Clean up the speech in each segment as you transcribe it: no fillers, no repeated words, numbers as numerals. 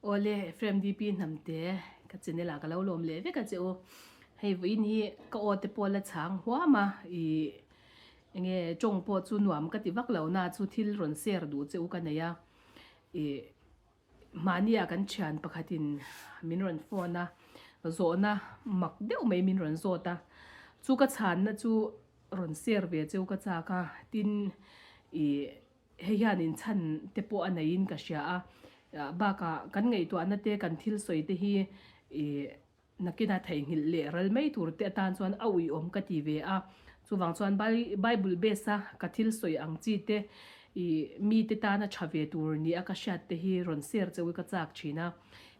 Awle Ephraim DP Hnamte ka channel ah ka lo lawm leh vek a che u. Hei vawiin hi ka aw te pawh la chhang huam a, ih enge tawng pawh chu nuam ka ti vak lo na chu thil rawn share duh che u ka nei a, ih mahni ah kan thian pakhat in min rawn phone a, zawhna mak deuh mai min rawn zawt a, chu ka chhanna chu rawn share ve che u ka chak a, tin ih. Hei hian inchhan te pawh a neiin ka hria a, bakah kan ngaihtuahna te kan thil sawi te hi ih nakina theihnghilh leh ral mai tur te atan chuan a uiawm ka ti ve a. Chuvang chuan Bible base a ka thil sawi ang chi te ih mite tana tha ve tur ni a ka hriat te hi rawn share cheu i ka chak thin a.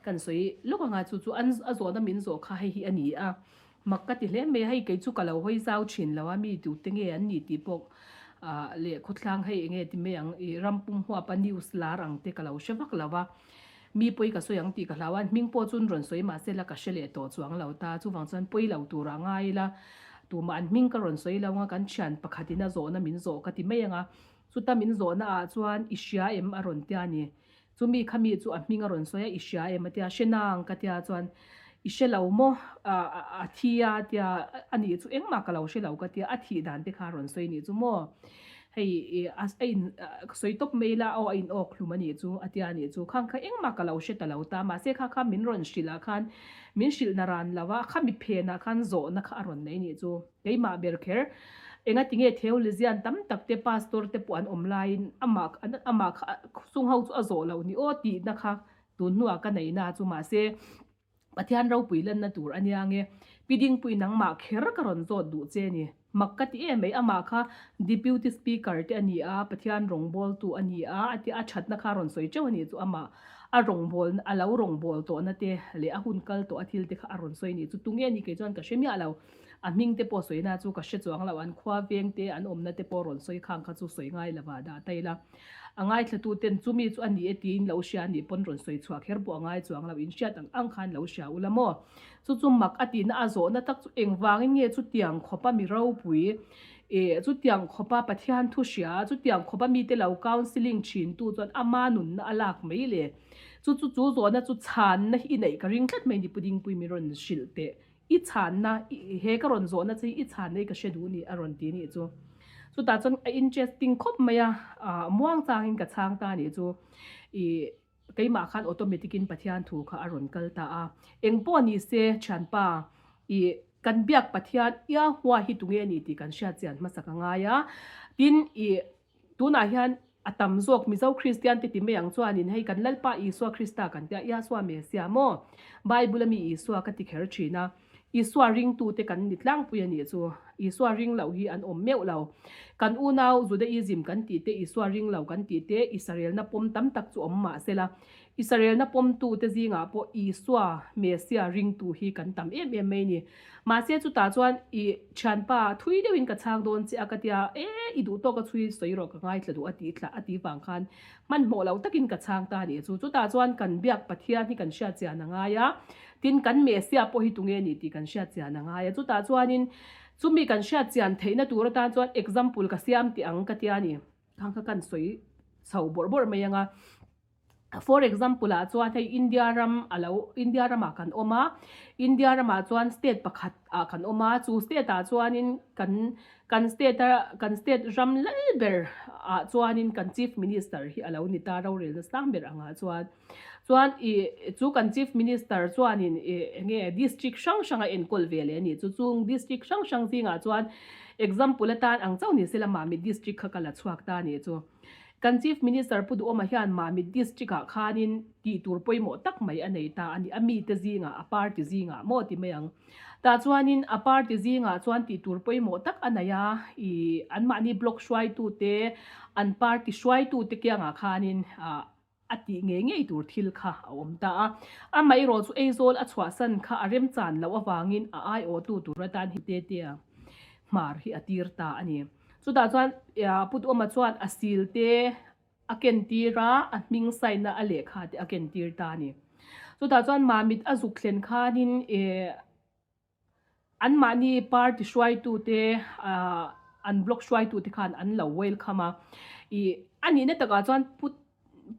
Kan sawi lawk anga chu chu a zawhna min zawh kha hei hi a ni a. Mak ka ti hle mai a, hei kei chu ka lo hawi zau thin lo a, mi tute nge an ni tih pawh ah leh khawthlang hei enge ti mai ang ih ram pum huapa news lar ang te ka lo hre vak lo a, mi pawi ka sawi ang tih ka hlau a, an hming pawh chu an rawn sawi mahse la ka hre leh tawh chuang lo ta, chuvang chuan pawi lo turah ngai ila tumah an hming ka rawn sawi lo anga kan thian pakhatin a zawhna min zawh ka ti mai ang a, chuta min zawhna ah chuan i hria em a rawn tia ni. Chumi kha mi chu a hming a rawn sawi a, i hria em a tia, hre nang ka tia chuan i hre lo maw a thi a tia, a nih chu engmah ka lo hre lo ka tia, a thih dan te kha a rawn sawi nih chu maw, hei a in sawi tawp mai ila aw a in awk hlum a nih chu a tia nih chu, khang kha engmah ka lo hre ta lo ta, mahse kha kha min rawn hrilh ah khan min hrilh na ran lo a, khami phen ah khan zawhna kha a rawn nei nih chu. Keimah ber kher, engati nge theologian tam tak te, pastor te pawh an awm laiin amah amah kha chung ho chu a zawh loh ni aw tihna kha tun hnuah ka neihna chu mahse Pathian ropui lanna tur a nia nge Pi Dingpui nangmah kher ka rawn zawt duh che ni. Mak ka ti em mai amah kha Deputy Speaker te a ni a, Pathian rawngbawltu a ni a, a tia a thatna kha a rawn sawi teuh a nih chu amah a rawngbawlna a lo rawngbâwl tawhna te leh a hun kal tawh a thil te kha a rawn sawi a nih chu tunge ni kei chuan ka hre miah lo. A hming te pawh sawina chu ka hre chuang lo, an khua veng te, an awmna te pawh rawn sawi khang kha chu sawi ngai lo ah dah ta ila. A ngaithlatu ten chumi chu a ni e tiin lo hria anih pawn rawn sawi chhuah kher pawh a ngai chuang lo, in hriat ang ang khan lo hria ula maw? Chu chu mak a tihna a zawhna tak chu engvangin nge chutiang khawpa mi ropui eh chutiang khawpa Pathian thu hria, chutiang khawpa mite lo counselling thintu chuan ama nunna a lak mai le? Chu chu chu zawhna chu chhanna hi i neih ka ring tlat mai ni Pu Dingpui min rawn hrilh teh. I chhanna, he ka rawn zawhna che hi i chhanna hi ka hre duh ni a rawn ti nih chu. Chutah chuan a interesting khawp mai a, muang changin ka chhang ta nih chu. I keimah khan automatic in Pathian thu kha a rawn kal ta a. Eng pawh ni se thianpa, i kan biak Pathian Yahweh hi tunge ni tih kan hriat chian hmasak a ngai a. Tin, i Tunah hian a tam zawk Mizo Kristian te ti mai ang chuanin hei kan Lalpa Isua Krista kan tia Iasua Mesia maw? Bible a mi Isua ka ti kher thin a, Isua ringtute kan ni tlangpui a nih chu. Isua ring loh hi an awm meuh lo. Kan unau Judaism kan tih te, Isua ring lo kan tih te, Israelna pawm tam tak chu awm mah sela, Israelna pawmtute zingah pawh Isua, Mesia, ringtu hi kan tam em em mai ni. Mahse chutah chuan i thianpa thui deuhin ka chhang dawn che a ka tia, e i duh tawk a chhui sawi rawh ka ngaithla duh a tih thla a tih vang khan hmanhmawh lo takin ka chhang ta a nih chu. Chutah chuan kan biak Pathian hi kan hriat chian a ngai a, tin kan Mesia pawh hi tunge a nih tih kan hriat chian a ngai a. Chutah chuanin chumi kan hriat chian theihna tur atan chuan example ka siam tih ang ka tia a ni. Khang kha kan sawi chho bawrh bawrh mai ang a. For example ah chuan hei India ram a lo India ramah kan awm a, India ramah chuan state pakhat ah kan awm a, chu state ah chuanin kan kan state a kan state ram lal ber ah chuanin kan chief minister hi a lo ni ta rorelna sang ber angah chuan. Chuan ih chu kan chief minister chuanin ih enge district hrang hrang a enkawl ve leh a ni chu chung district hrang hrang zingah chuan example atan ang chauh ni se la Mamit district kha ka la chhuak ta a nih chu. Kan Chief Minister Pu Duhawma hian Mamit District ah khanin tih tur pawimawh tak mai a nei ta a ni. A mite zingah, a party zingah maw ti mai ang. Tah chuanin a party zingah chuan tih tur pawimawh tak a nei a, ih anmahni block hruaitute, an party hruaitute kiangah khanin ah a tih ngei ngei tur thil kha a awm ta a. Amaherawh chu Aizawl a chhuahsan kha a remchan loh avangin a aiawhtu tur atan hi Tetea hmar hi a tir ta a ni. Chutah chuan Pu Duhawma chuan a sil te a ken tir a, a hming sign na a lehkha te a ken tir ta a ni. Chutah chuan Mamit a zuk thlen khanin anmahni party hruaitute an block hruaitute khan an lo welcome a. Ih a nihna takah chuan Pu.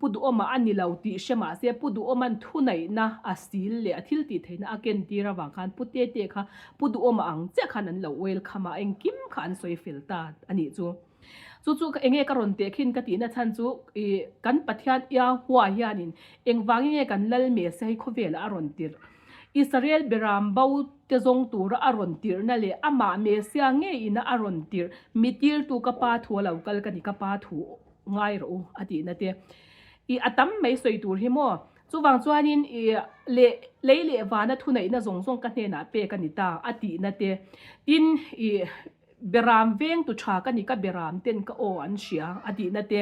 Pu Duhawma a ni lo tih hre mah se Pu Duhawma'n thuneihna a sil leh a thil tih theihna a ken tir avang khan Pu Tete kha Pu Duhawma ang chiah khan an lo welcome a, engkim kha an sawi fel ta a nih chu. Chu chu enge ka rawn teh khin ka tihna chhan chu ih kan Pathian Yahweh hianin engvangin nge kan lal Messiah hi khawvelah a rawn tirh? Israel beram bo te zawng tura a rawn tirhna leh amah Messiah ngeiina a rawn tirh mi tirtu ka pa thu a lo kal ka ni ka pa thu ngai rawh u a tihna te ih a tam mai sawi tur hi maw? Chuvang chuanin ih leh lei leh vana thuneihna zawng zawng ka hnenah pek a ni ta a tihna te tin ih Beram veng tu tha ka ni ka beram ten ka aw an hria a tihna te.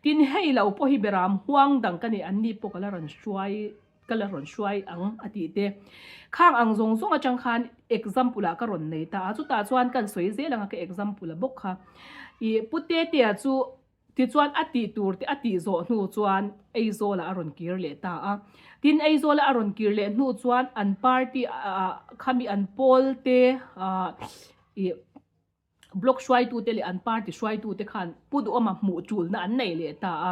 Tin hei lo pawh hi beram huang dang ka nei an ni pawh ka la rawn hruai ka la rawn hruai ang a tih te. Khang ang zawng zawng atang khan example ah ka rawn nei ta a chutah chuan kan sawi zel ang a ka example a bawk kha. Ih Pu Tetea chu Tichuan a tih tur te a tih zawh hnu chuan Aizawlah a rawn kir leh ta a. Tin Aizawla a rawn kir leh hnu chuan an party ah khami an pawl te ah ih block hruaitu te leh an party hruaitu te khan Pu Duhawma hmuh tulna an nei leh ta a.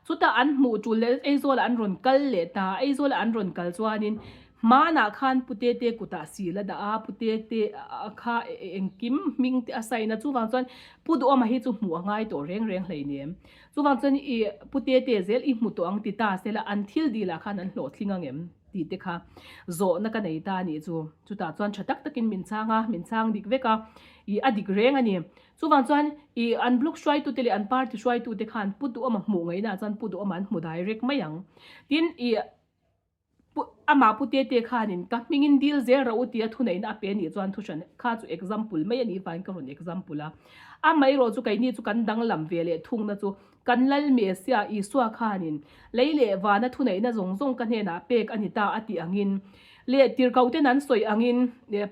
Chutah an hmuh tul leh Aizawlah an rawn kal leh ta a. Aizawla an rawn kal chuanin Hmanah khan Pu Tete kutah sil a dah a, Pu Tete kha engkim hming te a sign a, chuvang chuan Pu Duhawma hi chu hmuh a ngai tawh reng reng hleinem. Chuvang chuan i Pu Tete zel i hmu tawh ang ti ta sela an thil dil ah khan an hlawhtling ang em tih te kha zawhna ka nei ta a nih chu. Chutah chuan tha tak takin min chhang a, min chhang dik vek a, i a dik reng a ni. Chuvang chuan i an block hruaitute leh an party hruaitute khan Pu Duhawma hmuh ngaihnaah chuan Pu Duhawma an hmu direct mai ang. Tin i Pu, amah Pu Tete khanin ka hmingin dil zel rawh u tia thuneihna a pe anih chuan thuhran kha chu example mai anih vangin ka rawn example a. Amaherawh chu keini chu kan danglam ve leh thungna chu kan Lal Messiah Isua khanin lei leh vana thuneihna zawng zawng ka hnenah pek a ni ta a tih angin leh tirhkohten an sawi angin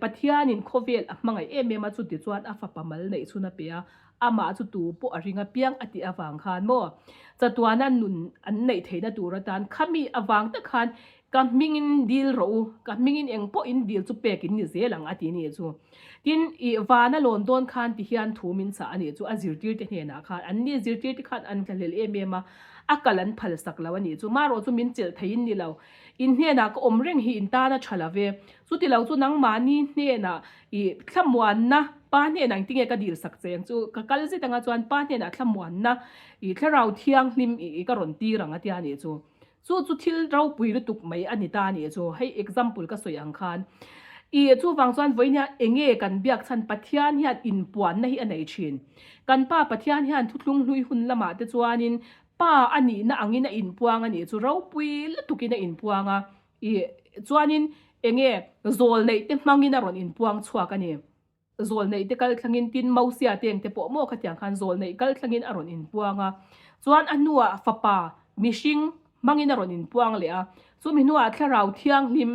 Pathianin khawvel a hmangaih em em a chuti chuan a fapa mal neih chhun a pe a Amah chu tu pawh a ring apiang a tih avang khan maw chatuana nun an neih theihna tur atan khami avang tak khan ka hmingin dil rawh u, ka hmingin eng pawh in dil chu pek in ni zel ang a ti nih chu. Tin, i vana lawn dawn khan ti hian thu min chah a nih chu a zirtirte hnenah khan an ni zirtirte khan an thlahlel em em a, a kal an phal sak lo a nih chu. Marawh chu min chelh thei in ni lo, in hnenah ka awm reng hi in tan a tha lo ve, chuti lo chu nangmahni hnenah I thlamuanna pa hnenah engtinge ka dil sak che ang chu ka kal zet anga chuan pa hnenah thlamuanna i thlarau thianghlim i ka rawn tir ang a tia nih chu. Chu chu thil ropui lutuk mai a ni ta nih chu. Hei example ka sawi ang khan i chuvang chuan vawiin hian enge kan biak chhan Pathian hian inpuanna hi a nei thin. Kan pa Pathian hian thuthlung hlui hun lamah te chuanin pa a nihna angin a inpuang a nih chu ropui lutukin a inpuang a. I chuanin enge zawl neih te hmangin a rawn inpuang chhuak a ni. Zawl neih te kal thlangin tin Mosia te engte pawh maw khatiang khan zawl neih kal thlangin a rawn inpuang a. Chuan a hnuah fapa mihring hmangin a rawn inpuang leh a. Chumi hnuah thlarau thianghlim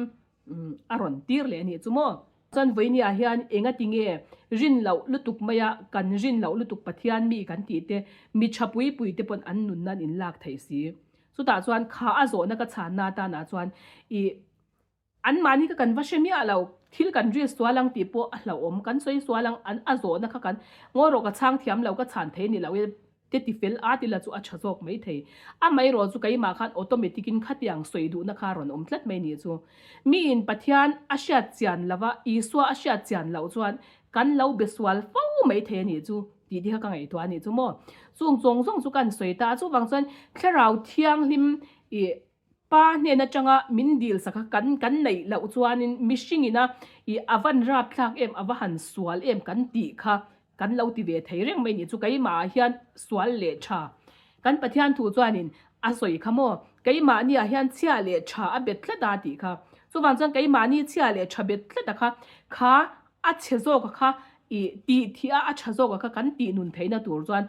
a rawn tir leh a nih chu maw. Chuan vawinia hian enga tinge rin loh lutuk maia kan rin loh lutuk Pathian mi kan tih te mi tha pui pui te pawn an nun nan in lak theih si. Chutah chuan kha a zawhna ka chhanna atanah chuan i anmahni kha kan va hre miah lo, thil kan risk sual ang tih pawh a hlauhawm, kan sawi sual ang, an a zawhna kha kan ngawi rawh ka chhang thiam lo, ka chhan thei ni lo e te ti fel a ti la chu a tha zawk mai thei. Amaherawh chu keimah khan automatic in khatiang sawi duhna kha a rawn awm tlat mai nih chu. Miin Pathian a hriat chian lova, Isua a hriat chian loh chuan kan lo be sual fo mai thei a nih chu. Tih te kha ka ngaihtuah a nih chu maw. Chung zawng zawng chu kan sawi ta a, chuvang chuan Thlarau Thianghlim ih Pa hnen atanga min dil sak a kan kan neih loh chuanin mihring ina ih a van rapthlak em a va han sual em kan tih kha kan lo ti ve thei reng mai nih chu keimah ah hian sual leh tha kan Pathian thu chuanin a sawi kha maw keimahni ah hian chhia leh tha a bet tlat a tih kha chuvang chuan keimahni chhia leh tha bet tlat a kha kha a chhe zawk a kha I tih thih a, a tha zawk a kha kan tih nun theihna tur chuan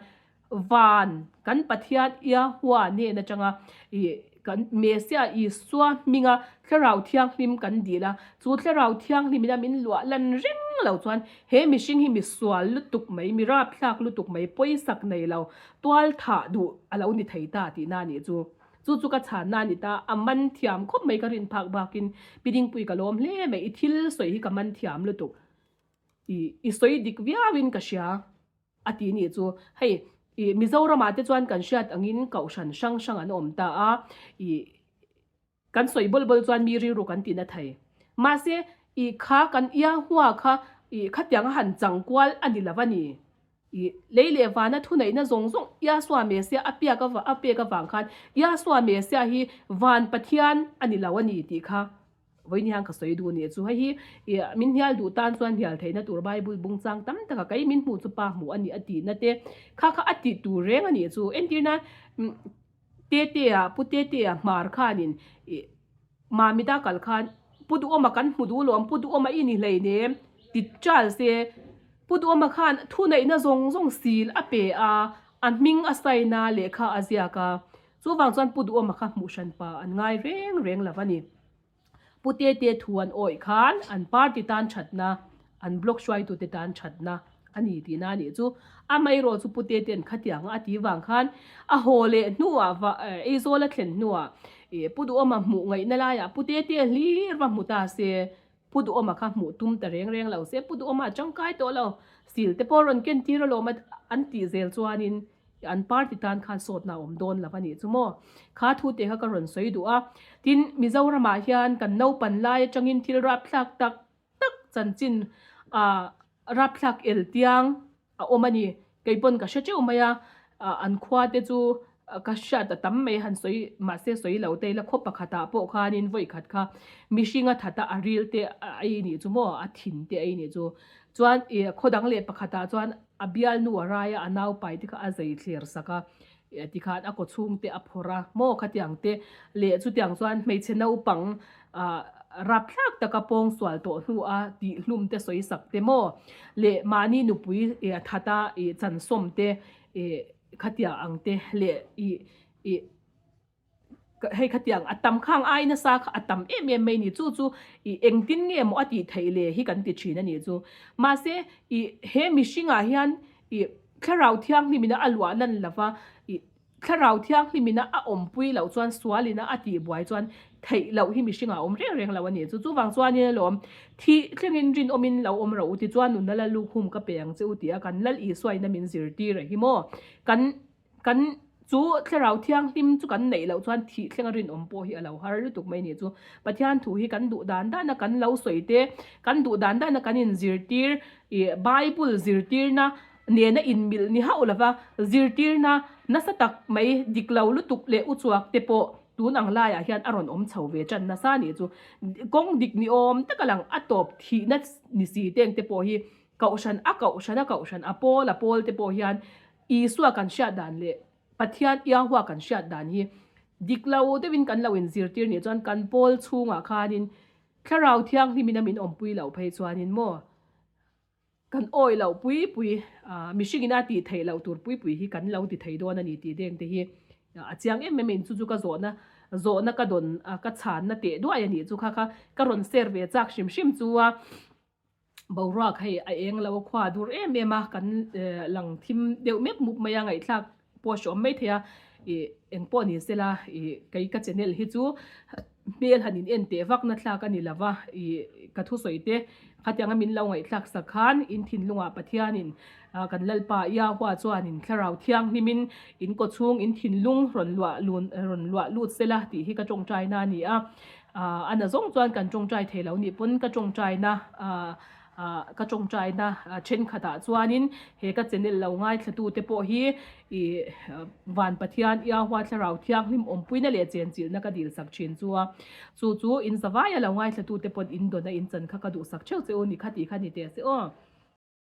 van kan Pathian Yahweh hnen atanga i kan Messiah Isua hminga Thlarau Thianghlim kan dil a, chu Thlarau Thianghlim ina min luah lan reng lo chuan he mihring hi mi sual lutuk mai, mi rapthlak lutuk mai, pawisak nei lo, tual thah duh a lo ni thei ta tihna a nih chu. Chu chu ka chhanna a ni ta, a man thiam khawp mai ka rin phak bakin Pi Dingpui ka lawm hle mai, i thil sawi hi ka man thiam lutuk. I i sawi dik viauin ka hria a ti nih chu. Hei Ih Mizoramah te chuan kan hriat angin kohhran hrang hrang an awm ta a, ih kan sawi bawl bawl chuan mi rilru kan ti na thei. Mahse, ih kha kan ia hua kha ih khatiang a han chang kual a ni lo a ni. Ih lei leh vana thuneihna zawng zawng Yahshua Messiah a piak a a pek avang khan Yahshua Messiah hi van Pathian a ni lo a ni tih kha Vawiin hian ka sawi duh nih chu. Hei hi ih min hnial duh tan chuan hnial theihna tur Bible bung chang tam taka kei min hmuh chu pa hmuh a nih a tihna te kha kha a tih tur reng a nih chu. Entirna Tetea Pu Tetea hmar khanin ih Mamita kal khan Pu Duhawma kan hmu duh lawm Pu Duhawma i ni hleinem ti chal se Pu Duhawma khan thuneihna zawng zawng sil a pe a, a hming a sign a, lehkha a ziak a. Chuvang chuan Pu Duhawma kha hmuh hran pa an ngai reng reng lo a ni. Pu Tete thu an awih khan an party tan thatna, an block hruaitute tan thatna a ni tihna a nih chu. Amaherawh chu Pu Tete'n khatianga a ti vang khan a haw leh hnuah va Aizawl a thlen hnuah Pu Duhawma hmuh ngaihna laiah Pu Tete hlir va hmu ta se, Pu Duhawma kha hmuh tum ta reng reng lo se, Pu Duhawma a tangkai tawh lo, sil te pawh rawn ken tir alawm a an tih zel chuanin an party tan khan sawtna a awm dawn lo a nih chu maw. Kha thu te kha ka rawn sawi duh a. Tin, Mizoramah hian kan naupan lai atangin thil rapthlak tak tak chanchin ah rapthlak el tiang a awm a ni. Kei pawn ka hre teuh mai a, an khua te chu ka hriat a tam mai han sawi mahse sawi lo te ila khaw pakhatah pawh khanin vawi khat kha mihring a that a a ril te a ei nih chu maw a thin te a ei nih chu. Chuan ih khaw dang leh pakhatah chuan a bialnu a rai a a naupai te kha a zei thler sak a tikhan a kaw chhung te a phawrh a maw khatiang te leh chutiang chuan hmeichhe naupang ah rapthlak taka pawng sual tawh hnu a tih hlum te sawi sak te maw leh mahni nupui ih that a ih chansawm te ih khatiang ang te leh ih ih hei khatiang a tam khang ai nasa kha a tam em em mai ni chu chu ih engtin nge maw a tih theih le hi kan ti thin a nih chu mahse ih he mihringah hian ih thlarau thianghlim ina a luah lan lova ih Thlarau Thianghlim ina a awmpui loh chuan sual ina a tih buai chuan theih loh hi mihring ah a awm reng reng lo a ni. Chu chuvang chuanin alawm, Thih thlengin rinawmin lo awm rawh u tichuan nunna la lukhum ka pe ang che u tia kan Lal Isua ina min zirtir a hi maw? Kan kan chu Thlarau Thianghlim chu kan neih loh chuan thih thlenga rinawm pawh hi a lo har lutuk mai a ni. Chu Pathian thu hi kan duh dan dana kan lo sawi te, kan duh dan dana kan inzirtir ih Bible zirtirna nena inmilh ni hauh lova zirtirna nasa tak mai dik lo lutuk leh uchuak te pawh tun ang laiah hian a rawn awm chho ve tan nasa nih chu. Kawng dik ni awm taka lang a tawp thihna ni si teng te pawh hi kohhran a kohhran a kohhran a pawl a pawl te pawh hian Isua kan hriat dan leh Pathian Yahweh kan hriat dan hi dik lo deuhin kan lo inzirtir nih chuan kan pawl chhungah khanin Thlarau Thianghlimin a min awmpui loh phei chuanin maw Kan awi loh pui pui, mihring ina tih theih loh tur pui pui hi kan lo ti thei dawn a ni tih deng te hi a chiang em em a in chu chu ka zawhna zawhna ka dawn ka chhanna teh duai a nih chu kha kha ka rawn share ve chak hrim hrim chu a boruak hei a eng lo a khua dur em em a kan lang thim deuh mep mup mai a ngaihthlak pawh hre awm mai thei a ih eng pawh ni sela ih kei ka channel hi chu hmel han in en teh vak na thlak a ni lo va ih ka thusawi te khatianga min lo ngaihthlak sak khan in thinlungah Pathianin kan Lalpa Yahweh chuanin Thlarau Thianghlimin in kaw chhung in thinlung rawn luah lun rawn luah lut sela tih hi ka tawngtai na a ni a a na zawng chuan kan tawngtai thei lo nih pawn ka tawngtai na ah Ah ka tawngtaina thenkhatah chuanin he ka channel lo ngaithlatute pawh hi ih Van Pathian Yahweh Thlarau Thianghlim awmpuina leh chenchilhna ka dilsak thin chu a. Chu chu in zavaia lo ngaithlatute pawn in dawna in chan kha ka duhsak theuh che u ni kha tih kha ni teh se aw.